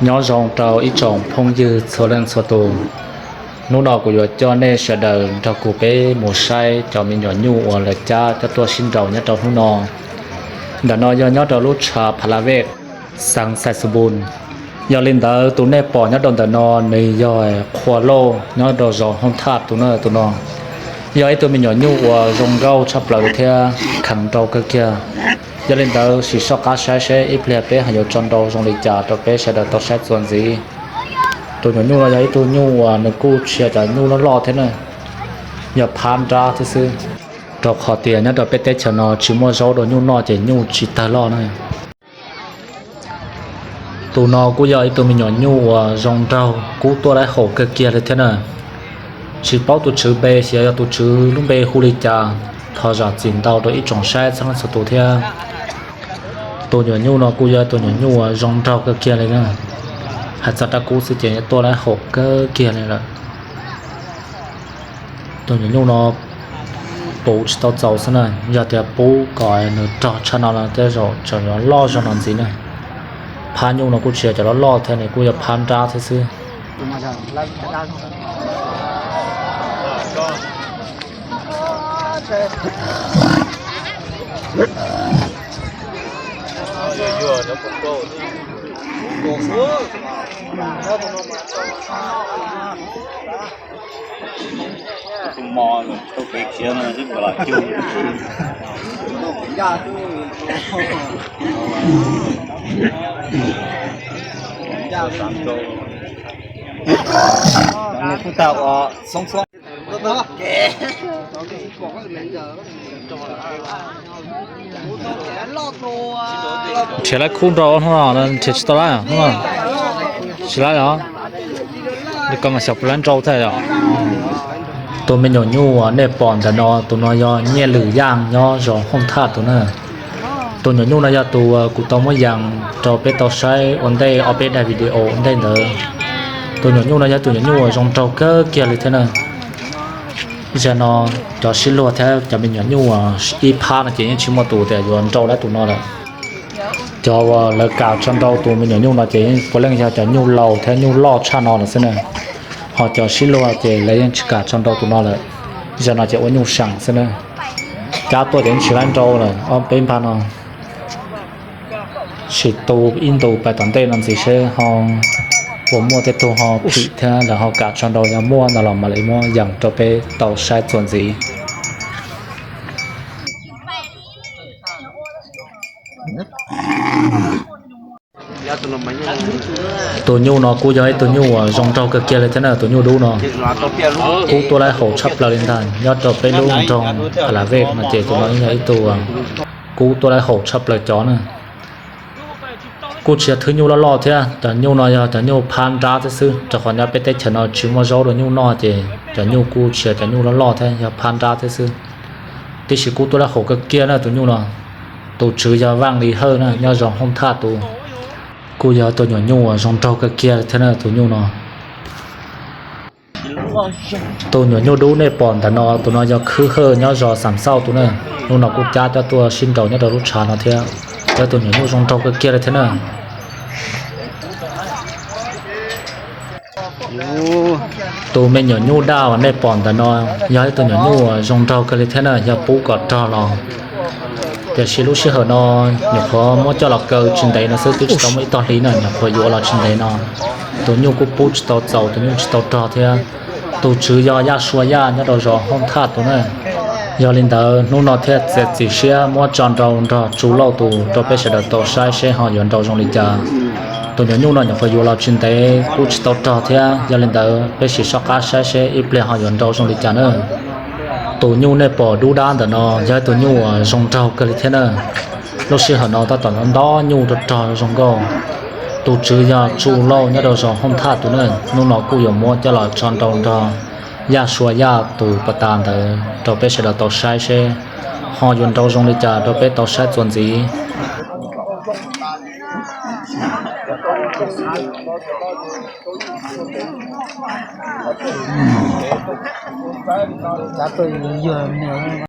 Nyob zoo rau ib tsoom phooj ywg txhua leej txhua tus. Hnub no kuv yuav coj nej sawv daws nrog kuv peb mus saib cov me nyuam nyuj uas lawv cab coj tuaj sib nraus nyob rau hnub no. Ntawm no yog nyob rau lub tshav Phalavej, xeev Xaixumpun. Yog li ntawd tus nej pom nyob rau ntawm no nws yog qhua lauj nyob rau zos Hooj Thaj tus na. Tus no yog ib tug me nyuam nyuj uas zoo nkauj tshaj plaws li thiab kheev nrau kawg kiag. Yog li ntawd sim soj qab saib seb ib pliag peb ho yuav tso nrau zoo li cas rau peb sawv daws tau saib txuas ntxiv. Tus nyuam nyuj no yog ib tug nyuj uas nws kuj tsis yog cov nyuj loj loj thiab na, yog phab nrab thiab xwb, rau qhov tias nyob rau peb teb chaws no tsis muaj zaub rau nyuj noj ces nyuj tsis tawg loj na. Tus no kuj yog ib tug me nyuam nyuj uas zoo nraug kub tuaj laib haum kawg kiag li thiab na. Tsis paub tus tswv npe xyov yog tus tswv lub npe hu li cas, thov zam txim ntau rau ib tsoom saib txhua leej txhua tus thiab. Tus nyuam nyuj no kuj yog tus nyuam nyuj uas zoo nraug kawg kiag li na. Hais txog dab kub xwb ces tuaj laib haum kawg kiag li lawm. Tus nyuam nyuj no puv tsis tau txaus xwb na, yog tias pub kom nws rog tshaj no los tej zaum tseem yuav loj zog no ntxiv na. Phab nyuj no kuj tsis yog cov loj loj thiab, nws kuj yog phab nrab thiab xwb. Tus mos tus pem khiav no xwb kom los cug. Nws kuj tag ua xoob xoob. Nrhiav lab khub nrau hnub no nrhiav tsis tau lab, tsis lab os. Li ko mas xyov puas lab nrau thiab yom. Tus me nyuam nyuj uas nej pom ntawm no, tus no yog Nyiaj Lwm Yaj nyob zos Hooj Thaj tus na. Tus nyuam nyuj no yog tus kuv tau muab yees rau peb tau saib ua ntej ob peb daim video ua ntej ntawd. Tus nyuam nyuj no yog tus nyuam nyuj uas zoo nraug kawg kiag li thiab na. Zaum no cov sib luag thiab cov me nyuam nyuj uas ib phab no ces yeej tsis muaj tus tias yuav nrau lab tus no lawm. Cov uas lawv kam tso nrau tus me nyuam nyuj no ces puav leej yog cov nyuj laus thiab nyuj loj tshaj no lawm xwb na. Ho cov sib luag ces lawv yeej tsis kam tso nrau tus no lawm. Zaum no ces ua nyuj seem xwb na. Cab tuaj ces yeej tsis lab nrau lawm ob peb npag no. Sim tu ib ntus pais tom ntej no ntxiv seb ho puas muaj tej tug ho phim thiab lawv ho kam tso nrau, yog muaj no los mam li muab yees rau peb tau saib txuas ntxiv. Tus nyuj no kuj yog ib tug nyuj uas zoo nraug kawg kiag li thiab na, tus nyuj dub no. Kub tuaj laib haum tshaj plaws li ntag, nyob rau peb lub nroog Phalavej no ces tus no yog ib tug kub tuaj laib haum tshaj plaws cov na. Kuj tsis yog thwj nyuj loj loj thiab, cov nyuj no yog cov nyuj phab nrab thiab xwb, rau qhov nyob peb teb chaws no tsis muaj zaub rau nyuj noj ces cov nyuj kuj tsis yog cov nyuj loj loj thiab, yog phab nrab thiab xwb. Tiam sis kub tuaj laib haum kawg kiag na tus nyuj no. Tus tswv yog Vaj Lis Hawj na, nyob zos Hooj Thaj tus. Kuj yog tus nyuam nyuj uas zoo nraug kawg kiag thiab na tus nyuj no. Tus nyuam nyuj dub nej pom ntawm no, tus no yog Khwb Hawj nyob zos Xam Xauj tus na. Hnub no kuj cab coj tuaj sib nraus nyob rau lub tshav no thiab. Yog tus nyuam nyuj zoo nraug kawg kiag li thiab na. Tus me nyuam nyuj daj uas nej pom ntawm no yog ib tug nyuam nyuj uas zoo nraug kawg li thiab na, yog pub kom rog los. Tiam sis lub sij hawm no nyuam qhuav muab coj los kaw tsis ntev no xwb, twb tsis tau muaj ib tog hli na, nyuam qhuav yuav los tsis ntev no. Tus nyuj kuj pub tsis tau txaus, tus nyuj tsis tau rog thiab. Tus tswv yog Yaj Sua Yaj nyob rau zos Hooj Thaj tus na. Yog li ntawd hnub no thiaj txiav txim siab muab tso nrau nrog Tsu Lauj tus rau peb sawv daws tau saib seb ho yuav nrau zoo li cas. Tus nyuam nyuj no nyuam qhuav yuav los tsis ntev kuj tsis tau rog thiab, yog li ntawd peb sim soj qab saib seb ib pliag ho yuav nrau zoo li cas na. Tus nyuj nej pom dub dab ntawm no yog ib tug nyuj uas zoo nraug kawg li thiab na. Lub sij hawm no tab tom nto nyuj rog rog zoo nkauj. Tus tswv yog Tsu Lauj nyob rau zos Hooj Thaj tus na. Hnub no kuj yuav muab coj los tso nrau nrog Yaj Sua Yaj tus pas tas ntawd rau peb sawv daws tau saib seb ho yuav nrau zoo li cas rau peb tau saib txuas ntxiv.